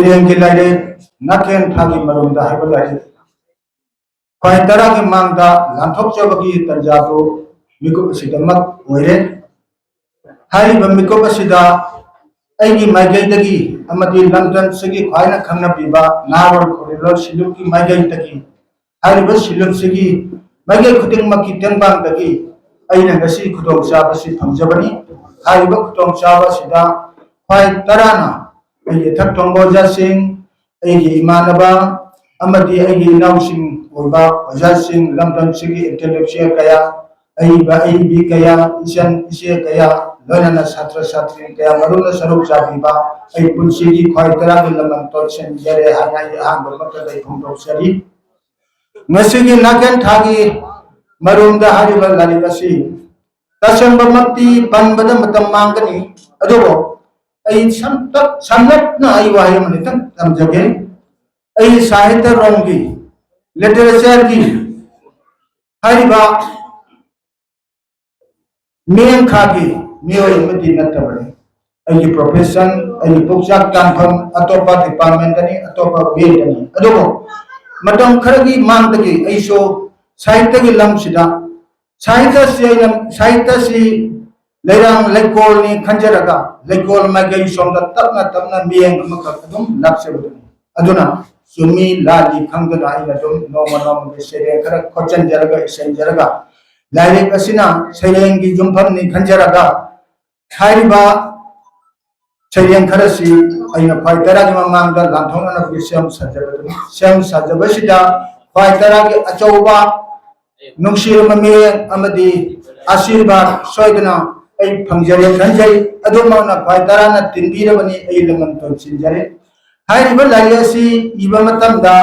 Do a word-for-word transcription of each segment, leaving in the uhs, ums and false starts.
ꯁꯩꯔꯦꯡꯒꯤ ꯂꯥꯏꯔꯤꯛ ꯅꯥꯀꯦꯟ ꯊꯥꯒꯤ ꯃꯔꯨꯝꯗ ꯍꯥꯏꯕ ꯂꯥꯏꯔꯤꯛ ꯈ꯭ꯋꯥꯏ ꯇꯔꯥꯒꯤ ꯃꯥꯡꯗ ꯂꯥꯟꯊꯣꯛꯆꯕꯒꯤ ꯇꯟꯖꯥꯗꯨ ꯃꯤꯀꯨꯞ ꯑꯁꯤꯗꯃꯛ ꯑꯣꯏꯔꯦ꯫ ꯍꯥꯏꯔꯤꯕ ꯃꯤꯀꯨꯞ ꯑꯁꯤꯗ ꯑꯩꯒꯤ ꯃꯥꯏꯀꯩꯗꯒꯤ ꯑꯃꯗꯤ ꯂꯝꯗꯝꯁꯤꯒꯤ ꯈ꯭ꯋꯥꯏꯅ ꯈꯪꯅꯕꯤꯕ ꯅꯍꯥꯔꯣꯜ ꯈꯣꯔꯤꯂꯣꯜ ꯁꯤꯂꯨꯛꯀꯤ ꯃꯥꯏꯀꯩꯗꯒꯤ ꯍꯥꯏꯔꯤꯕ ꯁꯤꯂꯨꯛꯁꯤꯒꯤ ꯃꯥꯏꯀꯩ ꯈꯨꯗꯤꯡꯃꯛꯀꯤ ꯇꯦꯡꯕꯥꯡꯗꯒꯤ ꯑꯩꯅ ꯉꯁꯤ ꯈꯨꯗꯣꯡꯆꯥꯕꯁꯤ ꯐꯪꯖꯕꯅꯤ꯫ ꯍꯥꯏꯔꯤꯕ ꯈꯨꯗꯣꯡꯆꯥꯕ ꯑꯁꯤꯗ ꯈ꯭ꯋꯥꯏ ꯇꯔꯥꯅ ꯑꯩꯒꯤ ꯏꯊꯛ ꯊꯣꯡꯕ ꯑꯣꯖꯥꯁꯤꯡ, ꯑꯩꯒꯤ ꯏꯃꯥꯟꯅꯕ ꯑꯃꯗꯤ ꯑꯩꯒꯤ ꯏꯅꯥꯎꯁꯤꯡ ꯑꯣꯏꯕ ꯑꯣꯖꯥꯁꯤꯡ, ꯂꯝꯗꯝꯁꯤꯒꯤ intellectual ꯀꯌꯥ, ꯑꯏꯕ ꯑꯏꯕꯤ ꯀꯌꯥ, ꯏꯆꯟ ꯏꯆꯦ ꯀꯌꯥ, ꯂꯣꯏꯅꯅ ꯁꯥꯇ꯭ꯔ ꯁꯥꯇ꯭ꯔꯤ ꯀꯌꯥ ꯃꯔꯨꯝꯅ ꯁꯔꯨꯛ ꯆꯥꯕꯤꯕ ꯑꯩ ꯄꯨꯟꯁꯤꯒꯤ ꯈ꯭ꯋꯥꯏ ꯇꯔꯥꯒꯤ ꯂꯃꯟ ꯇꯣꯟꯁꯤꯟꯖꯔꯦ ꯍꯥꯏꯅ ꯑꯩ ꯑꯍꯥꯟꯕꯃꯛꯇꯗ ꯑꯩ ꯐꯣꯡꯗꯣꯛꯆꯔꯤ꯫ ꯉꯁꯤꯒꯤ ꯅꯥꯀꯦꯟ ꯊꯥꯒꯤ ꯃꯔꯨꯝꯗ ꯍꯥꯏꯔꯤꯕ ꯂꯥꯏꯔꯤꯛ ꯑꯁꯤ ꯇꯁꯦꯡꯕꯃꯛꯇꯤ ꯄꯟꯕꯗ ꯃꯇꯝ ꯃꯥꯡꯒꯅꯤ, ꯑꯗꯨꯕꯨ ꯑꯩ ꯁꯝꯇꯛ-, ꯁꯝꯂꯞꯅ ꯑꯩ ꯋꯥꯍꯩ ꯑꯃꯅꯤꯇꯪ ꯊꯝꯖꯒꯦ꯫ ꯑꯩ ꯁꯥꯍꯤꯇ꯭ꯌꯔꯣꯝꯒꯤ, ꯂꯤꯇꯔꯦꯆꯔꯒꯤ ꯍꯥꯏꯔꯤꯕ ꯃꯤꯌꯦꯡꯈꯥꯒꯤ ꯃꯤꯑꯣꯏ ꯑꯃꯗꯤ ꯅꯠꯇꯕꯅꯤ꯫ ꯑꯩꯒꯤ profession, ꯑꯩꯒꯤ ꯄꯨꯛꯆꯥꯛ ꯇꯥꯟꯐꯝ ꯑꯇꯣꯞꯄ departmentꯅꯤ, ꯑꯇꯣꯞꯄ fieldꯅꯤ꯫ ꯑꯗꯨꯕꯨ ꯃꯇꯝ ꯈꯔꯒꯤ ꯃꯥꯡꯗꯒꯤ ꯑꯩꯁꯨ ꯁꯥꯍꯤꯇ꯭ꯌꯒꯤ ꯂꯝꯁꯤꯗ, ꯁꯥꯍꯤꯇ꯭ꯌꯁꯤ ꯑꯩꯅ, ꯁꯥꯍꯤꯇ꯭ꯌꯁꯤ ꯂꯩꯔꯥꯡ ꯂꯩꯀꯣꯜꯅꯤ ꯈꯟꯖꯔꯒ, ꯂꯩꯀꯣꯜ ꯃꯥꯏꯀꯩ ꯁꯣꯝꯗ ꯇꯞꯅ ꯇꯞꯅ ꯃꯤꯠꯌꯦꯡ ꯑꯃꯈꯛ ꯑꯗꯨꯝ ꯂꯥꯛꯆꯕꯗꯨꯅꯤ꯫ ꯑꯗꯨꯅ ꯆꯨꯝꯃꯤ ꯂꯥꯜꯂꯤ ꯈꯪꯗꯅ ꯑꯩꯅ ꯑꯗꯨꯝ ꯅꯣꯡꯃ ꯅꯣꯡꯃꯒꯤ ꯁꯩꯔꯦꯡ ꯈꯔ ꯈꯣꯠꯆꯟꯖꯔꯒ, ꯏꯁꯟꯖꯔꯒ, ꯂꯥꯏꯔꯤꯛ ꯑꯁꯤꯅ ꯁꯩꯔꯦꯡꯒꯤ ꯌꯨꯝꯐꯝꯅꯤ ꯈꯟꯖꯔꯒ, ꯍꯥꯏꯔꯤꯕ ꯁꯩꯔꯦꯡ ꯈꯔꯁꯤ ꯑꯩꯅ ꯈ꯭ꯋꯥꯏ ꯇꯔꯥꯒꯤ ꯃꯃꯥꯡꯗ ꯂꯥꯟꯊꯣꯛꯅꯅꯕꯒꯤ ꯁꯦꯝ ꯁꯥꯖꯕꯗꯨꯅꯤ꯫ ꯁꯦꯝ ꯁꯥꯖꯕꯁꯤꯗ ꯈ꯭ꯋꯥꯏ ꯇꯔꯥꯒꯤ ꯑꯆꯧꯕ ꯅꯨꯡꯁꯤꯔꯕ ꯃꯤꯠꯌꯦꯡ ꯑꯃꯗꯤ ꯑꯥꯁꯤꯔꯕꯥꯗ ꯁꯣꯏꯗꯅ ꯑꯩ ꯐꯪꯖꯔꯦ ꯈꯟꯖꯩ꯫ ꯑꯗꯨꯃꯛꯅ ꯈ꯭ꯋꯥꯏ ꯇꯔꯥꯅ ꯇꯤꯟꯕꯤꯔꯕꯅꯤ, ꯑꯩ ꯂꯃꯟ ꯇꯣꯟꯁꯤꯟꯖꯔꯦ꯫ ꯍꯥꯏꯔꯤꯕ ꯂꯥꯏꯔꯤꯛ ꯑꯁꯤ ꯏꯕ ꯃꯇꯝꯗ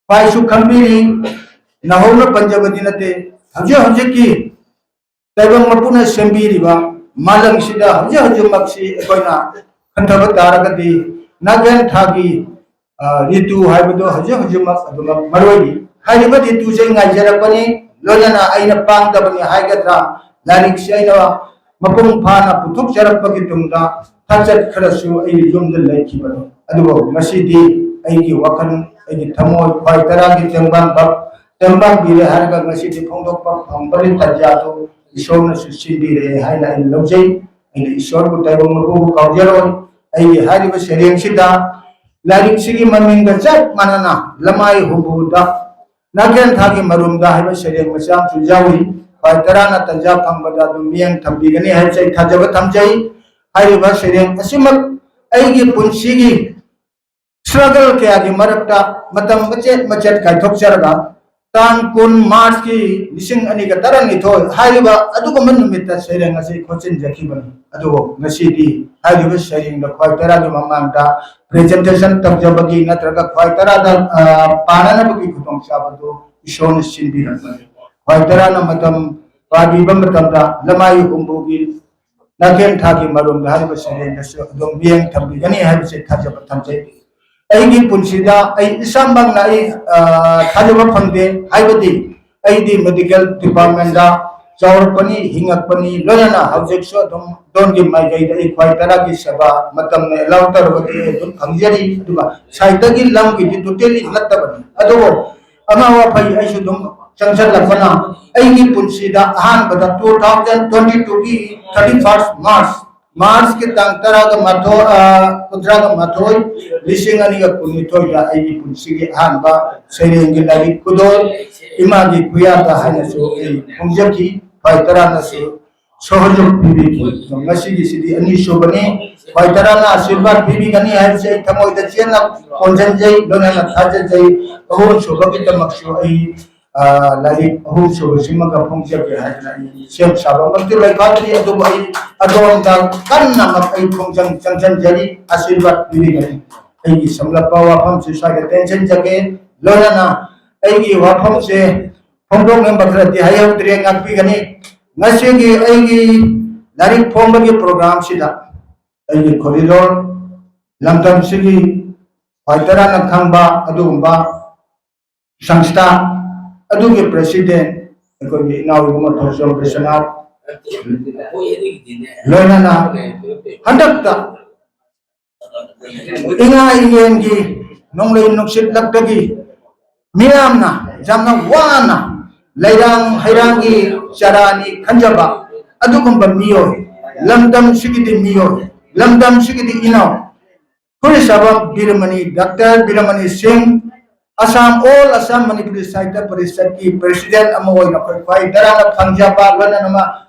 ꯈ꯭ꯋꯥꯏꯁꯨ ꯈꯪꯕꯤꯔꯤ, ꯅꯧꯍꯧꯅ ꯄꯟꯖꯕꯗꯤ ꯅꯠꯇꯦ, ꯍꯧꯖꯤꯛ ꯍꯧꯖꯤꯛꯀꯤ ꯇꯥꯏꯕꯪ ꯃꯄꯨꯅ ꯁꯦꯝꯕꯤꯔꯤꯕ ꯃꯥꯂꯪꯁꯤꯗ ꯍꯧꯖꯤꯛ ꯍꯧꯖꯤꯛꯃꯛꯁꯤ ꯑꯩꯈꯣꯏꯅ ꯈꯟꯊꯕ ꯇꯥꯔꯒꯗꯤ ꯅꯥꯀꯦꯟ ꯊꯥꯒꯤ, ꯑ, ꯔꯤꯇꯨ ꯍꯥꯏꯕꯗꯨ ꯍꯧꯖꯤꯛ ꯍꯧꯖꯤꯛꯃꯛ ꯑꯗꯨꯃꯛ ꯃꯔꯨꯑꯣꯏꯔꯤ꯫ ꯍꯥꯏꯔꯤꯕ ꯔꯤꯇꯨꯁꯦ ꯉꯥꯏꯖꯔꯛꯄꯅꯤ, ꯂꯣꯏꯅꯅ ꯑꯩꯅ ꯄꯥꯡꯗꯕꯅꯤ ꯍꯥꯏꯒꯗ꯭ꯔꯥ, ꯂꯥꯏꯔꯤꯛꯁꯤ ꯑꯩꯅ ꯃꯄꯨꯡ ꯐꯥꯅ ꯄꯨꯊꯣꯛꯆꯔꯛꯄꯒꯤ ꯇꯨꯡꯗ ꯈꯆꯠ ꯈꯔꯁꯨ ꯑꯩꯒꯤ ꯌꯨꯝꯗ ꯂꯩꯈꯤꯕꯅꯤ꯫ ꯑꯗꯨꯕꯨ ꯉꯁꯤꯗꯤ ꯑꯩꯒꯤ ꯋꯥꯈꯜ, ꯑꯩꯒꯤ ꯊꯃꯣꯏ ꯈ꯭ꯋꯥꯏ ꯇꯔꯥꯒꯤ ꯇꯦꯡꯕꯥꯡꯕ ꯇꯦꯡꯕꯥꯡꯕꯤꯔꯦ ꯍꯥꯏꯔꯒ ꯉꯁꯤꯗꯤ ꯐꯣꯡꯗꯣꯛꯄ ꯐꯪꯕꯒꯤ ꯇꯥꯟꯖꯥꯗꯨ ꯏꯁꯣꯔꯅꯁꯨ ꯁꯤꯟꯕꯤꯔꯦ ꯍꯥꯏꯅ ꯑꯩꯅ ꯂꯧꯖꯩ꯫ ꯑꯩꯅ ꯏꯁꯣꯔꯕꯨ ꯇꯥꯏꯕꯪ ꯃꯄꯨꯕꯨ ꯀꯥꯎꯖꯔꯣꯏ꯫ ꯑꯩꯒꯤ ꯍꯥꯏꯔꯤꯕ ꯁꯩꯔꯦꯡꯁꯤꯗ ꯂꯥꯏꯔꯤꯛꯁꯤꯒꯤ ꯃꯃꯤꯡꯒ ꯆꯞ ꯃꯥꯟꯅꯅ ꯂꯃꯥꯏ ꯍꯨꯝꯐꯨꯗ ꯅꯥꯀꯦꯟ ꯊꯥꯒꯤ ꯃꯔꯨꯝꯗ ꯍꯥꯏꯕ ꯁꯩꯔꯦꯡ ꯃꯆꯥ ꯑꯃꯁꯨ ꯌꯥꯎꯔꯤ꯫ ꯈ꯭ꯋꯥꯏ ꯇꯔꯥꯅ ꯇꯟꯖꯥ ꯐꯪꯕꯗ ꯑꯗꯨꯝ ꯃꯤꯠꯌꯦꯡ ꯊꯝꯕꯤꯒꯅꯤ ꯍꯥꯏꯕꯁꯦ ꯑꯩ ꯊꯥꯖꯕ ꯊꯝꯖꯩ꯫ ꯍꯥꯏꯔꯤꯕ ꯁꯩꯔꯦꯡ ꯑꯁꯤꯃꯛ ꯑꯩꯒꯤ ꯄꯨꯟꯁꯤꯒꯤ struggle ꯀꯌꯥꯒꯤ ꯃꯔꯛꯇ ꯃꯇꯝ ꯃꯆꯦꯠ ꯃꯆꯦꯠ ꯀꯥꯏꯊꯣꯛꯆꯔꯒ ꯇꯥꯡ ꯀꯨꯟ ꯃꯥꯔꯆꯀꯤ ꯂꯤꯁꯤꯡ ꯑꯅꯤꯒ ꯇꯔꯥꯅꯤꯊꯣꯏ ꯍꯥꯏꯔꯤꯕ ꯑꯗꯨꯒꯨꯝꯕ ꯅꯨꯃꯤꯠꯇ ꯁꯩꯔꯦꯡ ꯑꯁꯤ ꯈꯣꯠꯆꯤꯟꯖꯈꯤꯕꯅꯤ꯫ ꯑꯗꯨꯕꯨ ꯉꯁꯤꯗꯤ ꯍꯥꯏꯔꯤꯕ ꯁꯩꯔꯦꯡꯗ ꯈ꯭ꯋꯥꯏ ꯇꯔꯥꯒꯤ ꯃꯃꯥꯡꯗ presentation ꯇꯧꯖꯕꯒꯤ ꯅꯠꯇ꯭ꯔꯒ ꯈ꯭ꯋꯥꯏ ꯇꯔꯥꯗ, ꯑ, ꯄꯥꯅꯅꯕꯒꯤ ꯈꯨꯗꯣꯡꯆꯥꯕꯗꯨ ꯏꯁꯣꯔꯅ ꯁꯤꯟꯕꯤꯔꯛꯄꯅꯤ꯫ ꯈ꯭ꯋꯥꯏ ꯇꯔꯥꯅ ꯃꯇꯝ ꯄꯥꯕꯤꯕ ꯃꯇꯝꯗ ꯂꯃꯥꯏ ꯍꯨꯝꯐꯨꯒꯤ ꯅꯥꯀꯦꯟ ꯊꯥꯒꯤ ꯃꯔꯨꯝꯗ ꯍꯥꯏꯔꯤꯕ ꯁꯩꯔꯦꯡꯗꯁꯨ ꯑꯗꯨꯝ ꯃꯤꯠꯌꯦꯡ ꯊꯝꯕꯤꯒꯅꯤ ꯍꯥꯏꯕꯁꯤ ꯊꯥꯖꯕ ꯊꯝꯖꯩ꯫ ꯑꯩꯒꯤ ꯄꯨꯟꯁꯤꯗ ꯑꯩ ꯏꯁꯥꯃꯛꯅ ꯑꯩ, ꯑ, ꯊꯥꯖꯕ ꯐꯪꯗꯦ, ꯍꯥꯏꯕꯗꯤ ꯑꯩꯗꯤ medical departmentꯗ ꯆꯥꯎꯔꯛꯄꯅꯤ, ꯍꯤꯡꯉꯛꯄꯅꯤ, ꯂꯣꯏꯅꯅ ꯍꯧꯖꯤꯛꯁꯨ ꯑꯗꯨꯝ ꯗꯣꯟꯒꯤ ꯃꯥꯏꯀꯩꯗ ꯑꯩ ꯈ꯭ꯋꯥꯏ ꯇꯔꯥꯒꯤ ꯁꯦꯕꯥ ꯃꯇꯝꯅ allow ꯇꯧꯔꯕꯗꯤ ꯑꯩ ꯑꯗꯨꯝ ꯐꯪꯖꯔꯤ꯫ ꯑꯗꯨꯒ ꯁꯥꯏꯠꯇꯒꯤ ꯂꯝꯒꯤꯗꯤ totally ꯅꯠꯇꯕꯅꯤ꯫ ꯑꯗꯨꯕꯨ ꯑꯃ ꯋꯥꯐꯩ ꯑꯩꯁꯨ ꯑꯗꯨꯝ ꯆꯪꯁꯜꯂꯛꯄꯅ ꯑꯩꯒꯤ ꯄꯨꯟꯁꯤꯗ ꯑꯍꯥꯟꯕꯗ two thousand twenty twoꯒꯤ thirty first March, ꯃꯥꯔꯆꯀꯤ ꯇꯥꯡ ꯇꯔꯥꯒ ꯃꯥꯊꯣꯏ, ꯑ, ꯀꯨꯟꯊ꯭ꯔꯥꯒ ꯃꯥꯊꯣꯏ, ꯂꯤꯁꯤꯡ ꯑꯅꯤꯒ ꯀꯨꯟꯅꯤꯊꯣꯏꯗ ꯑꯩꯒꯤ ꯄꯨꯟꯁꯤꯒꯤ ꯑꯍꯥꯟꯕ ꯁꯩꯔꯦꯡꯒꯤ ꯂꯥꯏꯔꯤꯛ ꯈꯨꯗꯣꯜ ꯏꯃꯥꯒꯤ ꯈꯨꯌꯥꯗ ꯍꯥꯏꯅꯁꯨ ꯑꯩ ꯐꯣꯡꯖꯈꯤ꯫ ꯈ꯭ꯋꯥꯏ ꯇꯔꯥꯅꯁꯨ ꯁꯍꯌꯣꯒ ꯄꯤꯕꯤꯈꯤ꯫ ꯉꯁꯤꯒꯤꯁꯤꯗꯤ ꯑꯅꯤꯁꯨꯕꯅꯤ꯫ ꯈ꯭ꯋꯥꯏ ꯇꯔꯥꯅ ꯑꯁꯤꯔꯕꯥꯗ ꯄꯤꯕꯤꯒꯅꯤ ꯍꯥꯏꯕꯁꯤ ꯑꯩ ꯊꯃꯣꯏꯗ ꯆꯦꯠꯅ ꯈꯣꯟꯖꯟꯖꯩ, ꯂꯣꯏꯅꯅ ꯊꯥꯖꯖꯩ꯫ ꯑꯍꯨꯝꯁꯨꯕꯒꯤꯗꯃꯛꯁꯨ ꯑꯩ, ꯑ, ꯂꯥꯏꯔꯤꯛ ꯑꯍꯨꯝꯁꯨꯕꯁꯤꯃꯒ ꯐꯣꯡꯖꯒꯦ ꯍꯥꯏꯗꯅ ꯑꯩ ꯁꯦꯝ ꯁꯥꯕꯃꯛꯇꯤ ꯂꯩꯐꯥꯠꯇ꯭ꯔꯤ, ꯑꯗꯨꯕꯨ ꯑꯩ ꯑꯗꯣꯝꯗ ꯀꯟꯅꯃꯛ ꯑꯩ ꯈꯣꯡꯖꯪ ꯆꯪꯁꯤꯟꯖꯔꯤ꯫ ꯑꯁꯤꯔꯕꯥꯗ ꯄꯤꯕꯤꯒꯅꯤ꯫ ꯑꯩꯒꯤ ꯁꯝꯂꯞꯄ ꯋꯥꯐꯝꯁꯤ ꯁ꯭ꯋꯥꯏꯗ ꯇꯦꯟꯁꯤꯟꯖꯒꯦ꯫ ꯂꯣꯏꯅꯅ ꯑꯩꯒꯤ ꯋꯥꯐꯝꯁꯦ ꯐꯣꯡꯗꯣꯛꯅꯤꯡꯕ ꯈꯔꯗꯤ ꯍꯥꯏꯍꯧꯗ꯭ꯔꯦ, ꯉꯥꯛꯄꯤꯒꯅꯤ꯫ ꯉꯁꯤꯒꯤ ꯑꯩꯒꯤ ꯂꯥꯏꯔꯤꯛ ꯐꯣꯡꯕꯒꯤ programꯁꯤꯗ ꯑꯩꯒꯤ corridor, ꯂꯝꯗꯝꯁꯤꯒꯤ ꯈ꯭ꯋꯥꯏ ꯇꯔꯥꯅ ꯈꯪꯕ ꯑꯗꯨꯒꯨꯝꯕ ꯁꯪꯁꯊꯥ ꯑꯗꯨꯒꯤ president ꯑꯩꯈꯣꯏꯒꯤ ꯏꯅꯥꯎ ꯏꯕꯨꯡꯉꯣ ꯊꯧꯖꯝ ꯕꯤꯁ꯭ꯋꯅꯥꯊ, ꯂꯣꯏꯅꯅ ꯍꯟꯗꯛꯇ ꯏꯉꯥ ꯏꯉꯦꯟꯒꯤ ꯅꯣꯡꯂꯩ ꯅꯨꯡꯁꯤꯠ ꯂꯛꯇꯒꯤ ꯃꯤꯌꯥꯝꯅ ꯌꯥꯝꯅ ꯋꯥꯅ ꯂꯩꯔꯥꯡ ꯍꯩꯔꯥꯡꯒꯤ ꯆꯔꯥꯅꯤ ꯈꯟꯖꯕ ꯑꯗꯨꯒꯨꯝꯕ ꯃꯤꯑꯣꯏ, ꯂꯝꯗꯝꯁꯤꯒꯤꯗꯤ ꯃꯤꯑꯣꯏ, ꯂꯝꯗꯝꯁꯤꯒꯤꯗꯤ ꯏꯅꯥꯎ, ꯈꯨꯔꯤꯁꯥꯕꯝ ꯕꯤꯔꯃꯅꯤ, ꯗꯥꯛꯇꯔ ꯕꯤꯔꯃꯅꯤ ꯁꯤꯡ, ꯑꯁꯥꯝ, ꯑꯣꯜ ꯑꯁꯥꯝ ꯃꯅꯤꯄꯨꯔꯤ ꯁꯥꯍꯤꯇ꯭ꯌ ꯄꯔꯤꯁꯠꯀꯤ ꯄ꯭ꯔꯦꯁꯤꯗꯦꯟꯠ ꯑꯃ ꯑꯣꯏꯅ ꯑꯩꯈꯣꯏ ꯈ꯭ꯋꯥꯏ ꯇꯔꯥꯅ ꯐꯪꯖꯕ, ꯂꯣꯏꯅꯅ ꯃꯥ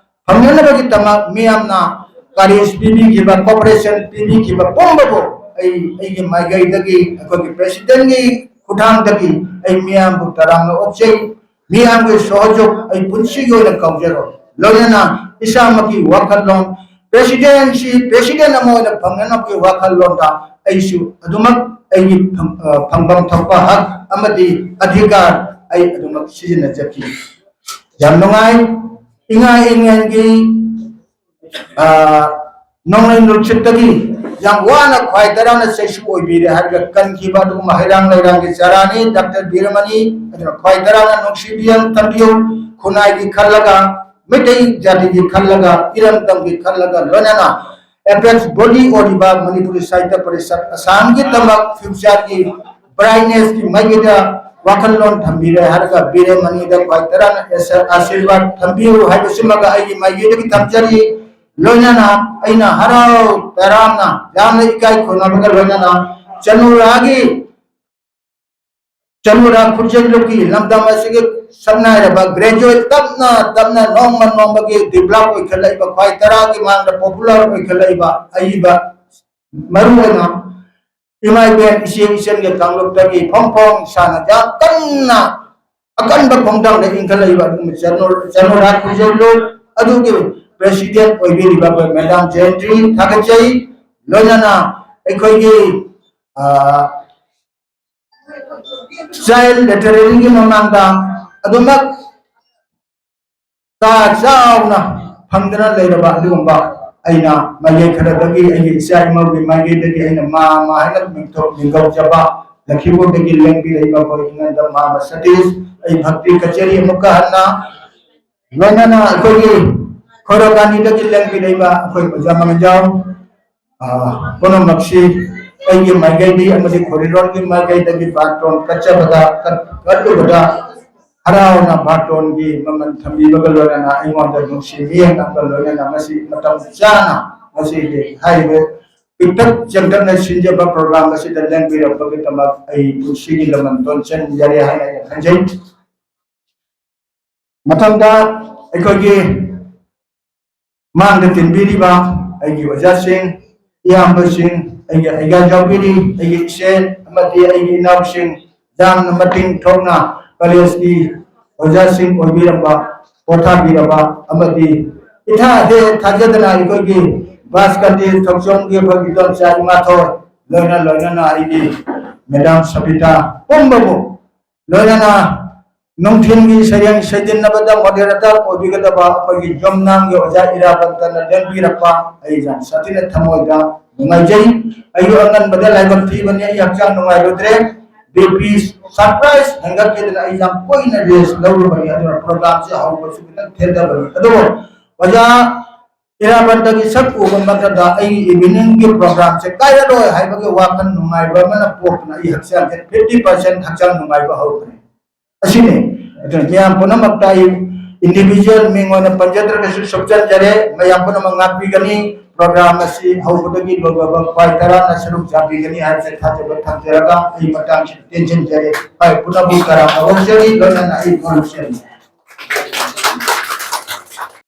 ꯐꯪꯅꯅꯕꯒꯤꯗꯃꯛ ꯃꯤꯌꯥꯝꯅ ꯀꯔꯦꯖ ꯄꯤꯕꯤꯈꯤꯕ, ꯀꯣꯑꯣꯄꯔꯦꯁꯟ ꯄꯤꯕꯤꯈꯤꯕ ꯄꯨꯝꯕꯕꯨ ꯑꯩ ꯑꯩꯒꯤ ꯃꯥꯏꯀꯩꯗꯒꯤ, ꯑꯩꯈꯣꯏꯒꯤ ꯄ꯭ꯔꯦꯁꯤꯗꯦꯟꯠꯀꯤ ꯈꯨꯠꯊꯥꯡꯗꯒꯤ ꯑꯩ ꯃꯤꯌꯥꯝꯕꯨ ꯇꯔꯥꯝꯅ ꯑꯣꯛꯆꯩ꯫ ꯃꯤꯌꯥꯝꯒꯤ ꯁꯍꯌꯣꯒ ꯑꯩ ꯄꯨꯟꯁꯤꯒꯤ ꯑꯣꯏꯅ ꯀꯥꯎꯖꯔꯣꯏ꯫ ꯂꯣꯏꯅꯅ ꯏꯁꯥꯃꯛꯀꯤ ꯋꯥꯈꯜꯂꯣꯟ, ꯄ꯭ꯔꯦꯁꯤꯗꯦꯟꯠꯁꯤ ꯄ꯭ꯔꯦꯁꯤꯗꯦꯟꯠ ꯑꯃ ꯑꯣꯏꯅ ꯐꯪꯅꯅꯕꯒꯤ ꯋꯥꯈꯜꯂꯣꯟꯗ ꯑꯩꯁꯨ ꯑꯗꯨꯃꯛ ꯑꯩꯒꯤ ꯐꯪ-, ꯑ, ꯐꯪꯐꯝ ꯊꯣꯛꯄ ꯍꯛ ꯑꯃꯗꯤ ꯑꯙꯤꯀꯥꯔ ꯑꯩ ꯑꯗꯨꯃꯛ ꯁꯤꯖꯤꯟꯅꯖꯈꯤ꯫ ꯌꯥꯝ ꯅꯨꯡꯉꯥꯏ꯫ ꯏꯉꯥ ꯏꯉꯦꯟꯒꯤ, ꯑ, ꯅꯣꯡꯂꯩ ꯅꯨꯡꯁꯤꯠꯇꯒꯤ ꯌꯥꯝ ꯋꯥꯅ ꯈ꯭ꯋꯥꯏ ꯇꯔꯥꯅ ꯆꯩꯁꯨ ꯑꯣꯏꯕꯤꯔꯦ ꯍꯥꯏꯔꯒ ꯀꯟꯈꯤꯕ ꯑꯗꯨꯒꯨꯝꯕ ꯍꯩꯔꯥꯡ ꯂꯩꯔꯥꯡꯒꯤ ꯆꯔꯥꯅꯤ ꯗꯥꯛꯇꯔ ꯕꯤꯔꯃꯅꯤ꯫ ꯑꯗꯨꯅ ꯈ꯭ꯋꯥꯏ ꯇꯔꯥꯅ ꯅꯨꯡꯁꯤꯕꯤꯌꯨ, ꯊꯝꯕꯤꯌꯨ, ꯈꯨꯟꯅꯥꯏꯒꯤ ꯈꯜꯂꯒ, ꯃꯩꯇꯩ ꯖꯥꯇꯤꯒꯤ ꯈꯜꯂꯒ, ꯏꯔꯝꯗꯝꯒꯤ ꯈꯜꯂꯒ, ꯂꯣꯏꯅꯅ ꯑꯦꯄꯦꯛꯁ ꯕꯣꯗꯤ ꯑꯣꯏꯔꯤꯕ ꯃꯅꯤꯄꯨꯔꯤ ꯁꯥꯍꯤꯇ꯭ꯌ ꯄꯔꯤꯁꯠ ꯑꯁꯥꯝꯒꯤꯗꯃꯛ ꯐ꯭ꯌꯨꯆꯔꯒꯤ ꯕ꯭ꯔꯥꯏꯠꯅꯦꯁꯀꯤ ꯃꯥꯏꯀꯩꯗ ꯋꯥꯈꯜꯂꯣꯟ ꯊꯝꯕꯤꯔꯦ ꯍꯥꯏꯔꯒ ꯕꯤꯔꯦꯃꯅꯤꯗ ꯈ꯭ꯋꯥꯏ ꯇꯔꯥꯅ ꯑꯁ-, ꯑꯥꯁꯤꯔꯕꯥꯗ ꯊꯝꯕꯤꯌꯨ ꯍꯥꯏꯕꯁꯤꯃꯒ ꯑꯩꯒꯤ ꯃꯥꯏꯀꯩꯗꯒꯤ ꯊꯝꯖꯔꯤ꯫ ꯂꯣꯏꯅꯅ ꯑꯩꯅ ꯍꯔꯥꯎ ꯇꯔꯥꯝꯅ ꯌꯥꯝꯅ ꯏꯀꯥꯏ ꯈꯨꯝꯅꯕꯒ ꯂꯣꯏꯅꯅ ꯆꯅꯨꯔꯥꯒꯤ, ꯆꯅꯨꯔꯥ ꯈꯨꯔꯖꯜꯂꯨꯒꯤ ꯂꯝꯗꯝ ꯑꯁꯤꯒꯤ ꯁꯛꯅꯥꯏꯔꯕ ꯒ꯭ꯔꯦꯖꯨꯑꯦꯠ ꯇꯞꯅ ꯇꯞꯅ ꯅꯣꯡꯃ ꯅꯣꯡꯃꯒꯤ ꯗꯤꯕ꯭ꯂꯞ ꯑꯣꯏꯈꯠꯂꯛꯏꯕ, ꯈ꯭ꯋꯥꯏ ꯇꯔꯥꯒꯤ ꯃꯥꯡꯗ ꯄꯣꯄꯨꯂꯔ ꯑꯣꯏꯈꯠꯂꯛꯏꯕ ꯑꯏꯕ, ꯃꯔꯨꯑꯣꯏꯅ ꯏꯃꯥ ꯏꯕꯦꯟ ꯏꯆꯦ ꯏꯆꯟꯒꯤ ꯀꯥꯡꯂꯨꯞꯇꯒꯤ ꯐꯣꯡ ꯐꯣꯡ ꯁꯥꯅ ꯌꯥꯝ ꯀꯟꯅ ꯑꯀꯟꯕ ꯈꯣꯡꯊꯥꯡꯗ ꯏꯟꯈꯠꯂꯛꯏꯕ ꯑꯗꯨꯒꯨꯝꯕ ꯆꯅꯨ-, ꯆꯅꯨꯔꯥ ꯈꯨꯔꯖꯜꯂꯨ ꯑꯗꯨꯒꯤ ꯄ꯭ꯔꯦꯁꯤꯗꯦꯟꯠ ꯑꯣꯏꯕꯤꯔꯤꯕ ꯑꯩꯈꯣꯏ ꯃꯦꯗꯥꯝ ꯖꯌꯟꯇꯤ ꯊꯥꯒꯠꯆꯩ꯫ ꯂꯣꯏꯅꯅ ꯑꯩꯈꯣꯏꯒꯤ, ꯑ, ꯆꯥꯏꯜ ꯂꯤꯇꯔꯦꯔꯤꯒꯤ ꯃꯃꯥꯡꯗ ꯑꯗꯨꯃꯛ ꯀꯥ ꯆꯥꯎꯅ ꯐꯪꯗꯅ ꯂꯩꯔꯕ ꯑꯗꯨꯒꯨꯝꯕ ꯑꯩꯅ ꯃꯥꯏꯀꯩ ꯈꯔꯗꯒꯤ, ꯑꯩꯒꯤ ꯏꯆꯥ ꯏꯃꯧꯒꯤ ꯃꯥꯏꯀꯩꯗꯒꯤ ꯑꯩꯅ ꯃꯥ, ꯃꯥ ꯍꯥꯏꯅ ꯃꯤꯡꯊꯣꯜ ꯃꯤꯡꯒꯧꯖꯕ ꯂꯛꯈꯤꯄꯨꯔꯗꯒꯤ ꯂꯦꯡꯕꯤꯔꯛꯏꯕ ꯑꯩꯈꯣꯏ ꯏꯉꯟꯗ ꯃꯥꯃ ꯁꯇꯤꯁ, ꯑꯩ ꯚꯛꯇꯤ ꯀꯆꯦꯔꯤ ꯑꯃꯨꯛꯀ ꯍꯟꯅ ꯂꯣꯏꯅꯅ ꯑꯩꯈꯣꯏꯒꯤ ꯈꯣꯏꯔꯣꯀꯥꯅꯤꯗꯒꯤ ꯂꯦꯡꯕꯤꯔꯛꯏꯕ ꯑꯩꯈꯣꯏ ꯑꯣꯖꯥ ꯃꯉꯥꯖꯥꯎ, ꯑ, ꯄꯨꯝꯅꯃꯛꯁꯤ ꯑꯩꯒꯤ ꯃꯥꯏꯀꯩꯗꯒꯤ ꯑꯃꯗꯤ ꯈꯣꯔꯤꯔꯣꯟꯒꯤ ꯃꯥꯏꯀꯩꯗꯒꯤ ꯕꯥꯔꯇꯣꯟ ꯀꯠꯆꯕꯗ, ꯀꯠ-, ꯀꯠꯂꯨꯕꯗ ꯍꯔꯥꯎꯅ ꯕꯥꯔꯇꯣꯟꯒꯤ ꯃꯃꯜ ꯊꯝꯕꯤꯕꯒ ꯂꯣꯏꯅꯅ ꯑꯩꯉꯣꯟꯗ ꯅꯨꯡꯁꯤ ꯃꯤꯠꯌꯦꯡ ꯑꯃꯒ ꯂꯣꯏꯅꯅ ꯉꯁꯤ ꯃꯇꯝ ꯆꯥꯅ ꯉꯁꯤꯒꯤ ꯍꯥꯏꯔꯤꯕ ꯄꯤꯛꯇꯛ ꯆꯦꯡꯇꯛꯅ ꯁꯤꯟꯖꯕ ꯄ꯭ꯔꯣꯒ꯭ꯔꯥꯝ ꯑꯁꯤꯗ ꯂꯦꯡꯕꯤꯔꯛꯄꯒꯤꯗꯃꯛ ꯑꯩ ꯄꯨꯟꯁꯤꯒꯤ ꯂꯃꯟ ꯇꯣꯟꯁꯤꯟꯖꯔꯦ ꯍꯥꯏꯅ ꯑꯩꯅ ꯈꯟꯖꯩ꯫ ꯃꯊꯪꯗ ꯑꯩꯈꯣꯏꯒꯤ ꯃꯥꯡꯗ ꯇꯤꯟꯕꯤꯔꯤꯕ ꯑꯩꯒꯤ ꯑꯣꯖꯥꯁꯤꯡ, ꯏꯌꯥꯝꯕꯁꯤꯡ, ꯑꯩꯒꯤ ꯑꯩꯒꯥ ꯌꯥꯎꯕꯤꯔꯤ, ꯑꯩꯒꯤ ꯏꯆꯦ ꯑꯃꯗꯤ ꯑꯩꯒꯤ ꯏꯅꯥꯎꯁꯤꯡ, ꯌꯥꯝꯅ ꯃꯇꯤꯡ ꯊꯣꯛꯅ ꯀꯣꯂꯦꯖꯀꯤ ꯑꯣꯖꯥꯁꯤꯡ ꯑꯣꯏꯕꯤꯔꯝꯕ, ꯄꯣꯊꯥꯕꯤꯔꯕ ꯑꯃꯗꯤ ꯏꯊꯥ ꯍꯦꯛ ꯊꯥꯖꯗꯅ ꯑꯩꯈꯣꯏꯒꯤ ꯕꯥꯁꯀꯟꯇꯤ ꯊꯧꯆꯣꯝꯒꯤ ꯑꯩꯈꯣꯏꯒꯤ ꯏꯗꯣꯝꯆꯥ ꯏꯃꯥꯊꯣꯏ, ꯂꯣꯏꯅ ꯂꯣꯏꯅꯅ ꯑꯩꯒꯤ ꯃꯦꯗꯥꯝ ꯁꯕꯤꯇꯥ ꯄꯨꯝꯕꯕꯨ, ꯂꯣꯏꯅꯅ ꯅꯨꯡꯊꯤꯜꯒꯤ ꯁꯩꯔꯦꯡ ꯁꯩꯗꯤꯟꯅꯕꯗ ꯃꯣꯗꯦꯔꯦꯇꯔ ꯑꯣꯏꯕꯤꯒꯗꯕ ꯑꯩꯈꯣꯏꯒꯤ ꯌꯨꯝꯅꯥꯝꯒꯤ ꯑꯣꯖꯥ ꯏꯔꯥꯕꯣꯠꯇꯅ ꯂꯦꯡꯕꯤꯔꯛꯄ ꯑꯩ ꯌꯥꯝ ꯁꯥꯊꯤꯅ ꯊꯃꯣꯏꯗ ꯅꯨꯡꯉꯥꯏꯖꯩ꯫ ꯑꯌꯨꯛ ꯑꯉꯟꯕꯗ ꯂꯥꯏꯕꯛ ꯊꯤꯕꯅꯤ, ꯑꯩ ꯍꯛꯆꯥꯡ ꯅꯨꯡꯉꯥꯏꯔꯨꯗ꯭ꯔꯦ꯫ ꯕꯤ ꯄꯤ ꯁꯔꯄ꯭ꯔꯥꯏꯁ ꯍꯦꯟꯒꯠꯈꯤꯗꯅ ꯑꯩ ꯌꯥꯝ ꯀꯨꯏꯅ ꯔꯦꯁ ꯂꯧꯔꯨꯕꯅꯤ, ꯑꯗꯨꯅ ꯄ꯭ꯔꯣꯒ꯭ꯔꯥꯝꯁꯦ ꯍꯧꯕꯁꯨ ꯈꯤꯇꯪ ꯊꯦꯡꯊꯕꯅꯤ꯫ ꯑꯗꯨꯕꯨ ꯑꯣꯖꯥ ꯏꯔꯥꯕꯣꯠꯇꯒꯤ ꯁꯛ ꯎꯕ ꯃꯇꯝꯗ ꯑꯩꯒꯤ ꯏꯚꯤꯅꯤꯡꯒꯤ ꯄ꯭ꯔꯣꯒ꯭ꯔꯥꯝꯁꯦ ꯀꯥꯏꯔꯔꯣꯏ ꯍꯥꯏꯕꯒꯤ ꯋꯥꯈꯜ ꯅꯨꯡꯉꯥꯏꯕ ꯑꯃꯅ ꯄꯣꯛꯇꯨꯅ ꯑꯩ ꯍꯛꯆꯥꯡꯁꯦ ꯐꯤꯐꯇꯤ ꯄꯥꯔꯁꯦꯟ ꯍꯛꯆꯥꯡ ꯅꯨꯡꯉꯥꯏꯕ ꯍꯧꯈ꯭ꯔꯦ꯫ ꯑꯁꯤꯅꯤ꯫ ꯑꯗꯨꯅ ꯃꯤꯌꯥꯝ ꯄꯨꯝꯅꯃꯛꯇ ꯑꯩ ꯏꯟꯗꯤꯚꯤꯖꯨꯋꯦꯜ ꯃꯤꯡ ꯑꯣꯏꯅ ꯄꯟꯖꯗ꯭ꯔꯒꯁꯨ ꯁꯣꯛꯆꯟꯖꯔꯦ꯫ ꯃꯌꯥꯝ ꯄꯨꯝꯅꯃꯛ ꯉꯥꯛꯄꯤꯒꯅꯤ꯫ ꯄ꯭ꯔꯣꯒ꯭ꯔꯥꯝ ꯑꯁꯤ ꯍꯧꯕꯗꯒꯤ ꯂꯣꯏꯕ ꯈ꯭ꯋꯥꯏ ꯇꯔꯥꯝꯅ ꯁꯔꯨꯛ ꯌꯥꯕꯤꯒꯅꯤ ꯍꯥꯏꯕꯁꯦ ꯊꯥꯖꯕ ꯊꯝꯖꯔꯒ ꯑꯩ ꯃꯇꯥꯡꯁꯤꯗ ꯇꯦꯟꯁꯤꯟꯖꯔꯦ꯫ ꯍꯣꯏ, ꯄꯨꯝꯅꯃꯛ ꯇꯔꯥꯝꯅ ꯑꯣꯛꯆꯔꯤ, ꯂꯣꯏꯅꯅ ꯑꯩ ꯃꯔꯨꯞ ꯁꯦꯝꯖꯔꯤ꯫